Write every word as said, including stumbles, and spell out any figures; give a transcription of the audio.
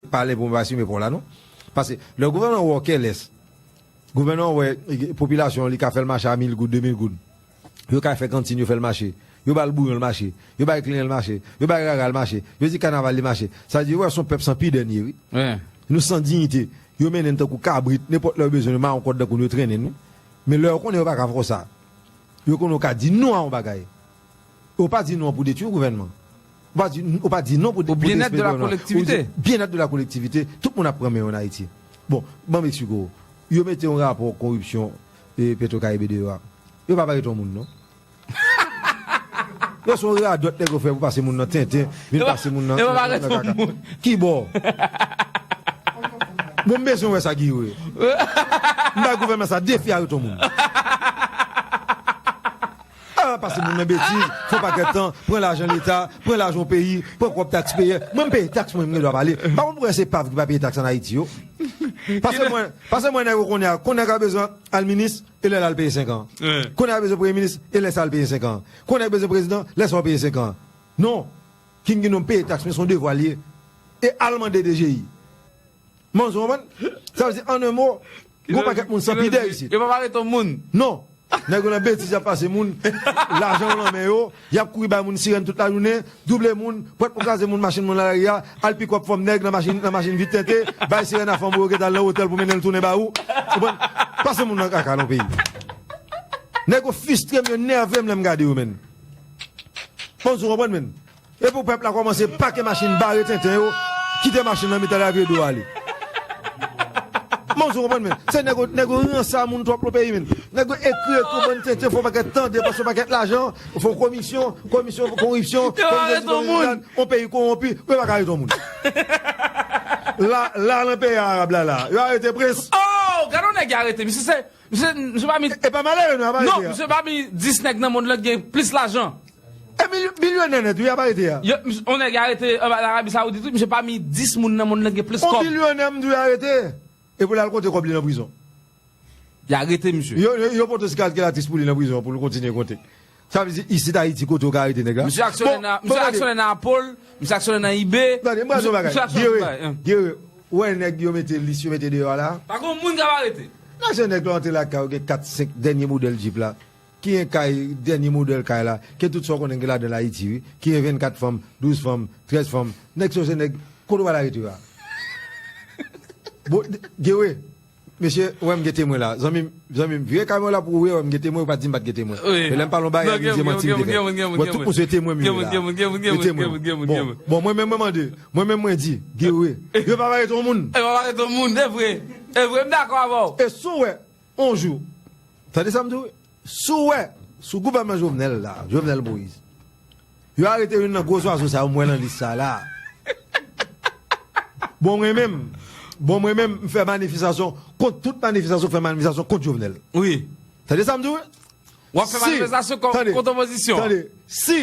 Pale pou mwen pa simen pon la non. Paske lè gouvènman wè w kèlès, gouvènman wè popilasyon li ka fè l mache a mil goud, de mil goud. Yo ka fè kantin, yo fè l mache. Yo ba l bouyon l mache. Yo ba l kliyan l mache. Yo ba l rara l mache. Yo di kanaval li mache. Sa di yo wè se yon pèp san pidè n ye wi. Nou san diyite. Yo mennen n tankou kabrit, nenpòt lè yo bezwen nou mawon kòd tankou nou yo trennen nou. Men lè yo konnen yo pa ka fè w sa. Yo konnen yo ka di non a yon bagay. Ou pa di non pou detwi gouvènman. Ou pa di, ou pa di non pou, pou byenèt de la kolektivite. Byenèt de la kolektivite. Tout moun ap pran men yo an Ayiti. Bon, ban m eksplike w. Yo mete yon rapò koripsyon e Petro Caribe deyò a. Yo pa parèt yon moun non. Yo se yon radòt nèg yo fè pou pase moun nan tenten, vin pase moun nan kaka. Ki bò? Bon, m bezwen wè sa Guy Wewe. M bay gouvènman sa defi arete yon moun. Ah, pase moun nan betiz, fè yon pakèt tan, pran lajan leta, pran lajan yon peyi, pran kòb takspeyè. Mwen m peye taks mwen, m gen dwa pale. Pa konn pou wè se pav ki pa peye taks an Ayiti yo. Pase mwen, pase mwen nèg yo konnen a, konnen ka bezwen al minis, e lè l al peye senk an. Konnen ka bezwen premye minis, e lè sa al peye senk an. Konnen ka bezwen prezidan, lè sa w peye senk an. Non. King Guy Wewe peye taks, men se yon devwa l ye. E al mande D G I. Manzon, konprann? Sa vle di, an en mo, gon pakèt moun san pidè isit. Yo pa pa ret yon moun. Non. Nèg yo nan betiz y ap pase moun, lajan yo nan men yo, y ap kouri bay moun sirèn tout lajounen, double moun, pwèt pou kraze moun, machin moun nan lari a, al pikòp fanm nèg nan machin, nan machin vit tente, bay sirèn a fanm ou yo ki t al nan otèl pou mennen l tounen ba ou. Konprann? Pase moun nan kaka nan peyi. Nèg yo fistre m, yo nève m lè m gade yo, menn. Manzon, konprann, menn? Epi pèp la kòmanse pake machin, bare tenten yo, kite machin nan mitan lavil do ale. Manzon, konprann, men se nèg yo, nèg yo ranse a moun twòp nan peyi, men nèg yo ekri, ekri bann tenten, fè yon pakèt tan, depanse yon pakèt lajan, fè yon komisyon, komisyon, koripsyon, komisyon, on peyi kowonpi, yo pa ka ret yon moun. La, la, nan peyi arab la, la, yo arete prens. Oh, gade yon nèg yo arete, misye se Misye, misye pami... E pa malere nou, a pa rete a. Non, misye pami dis nèg nan mond lan ki gen plis lajan. E milyo-, milyonè nèt, wi, a pa rete a. Yo, misye, yon nèg arete anba Larabi Sawoudit, wi, misye pami dis moun nan mond lan ki gen plis kòb. Yon milyonè, m di w, arete. E pou l al konte kòb li nan prizon. Y arete misye. Yo, yo, yo pote yon kalkilatris pou li nan prizon, pou l kontinye konte. Sa vle di, isit Ayiti, kote yo ka arete nèg la? Misye aksyonè nan, misye aksyonè nan Apple, misye aksyonè nan eBay. Tande, m pral di yon bagay. Misye aksyonè nan Dubai, hein. Gere, wè nèg yo mete lis, yo mete deyò a la. Pa gon moun k ap arete. Nan se nèg la antre lakay ou gen kat, senk dènye modèl Jeep la, ki gen kay, dènye modèl kay la, ke tout sa w konnen gen ladan l Ayiti, wi, ki gen vennkat fanm, douz fanm, trèz fanm. Nèg sa yo se nèg, kote w pral arete yo a? Bon, Gere, mesye, ou wè m gen temwen la. Zanmi m, zanmi m, vire kamera w la pou ou wè, wè m gen temwen, ou pa di m pa t gen temwen. Men lè m pale yon bagay, li di manti m te fè. Bon, tout moun se temwen m ye la. Yo temwen. Bon, bon, mwen menm mwen mande, mwen menm mwen di, Gere, yo pa arete yon moun. Yo pa arete yon moun, e vre. E vre, m dakò avè w. E si w wè, yon jou, tande sa m di w, si w wè, sou gouvènman Jovenel la, Jovenel Moïse, yo arete youn nan gwo zwazo sa yo m wè nan lis sa la. Bon, mwen menm, bon, mwen menm, m fè manifestasyon kont tout manifestasyon, fè manifestasyon kont Jovenel. Wi. Tande sa m di w? W ap fè manifestasyon kont opozisyon. Tande, si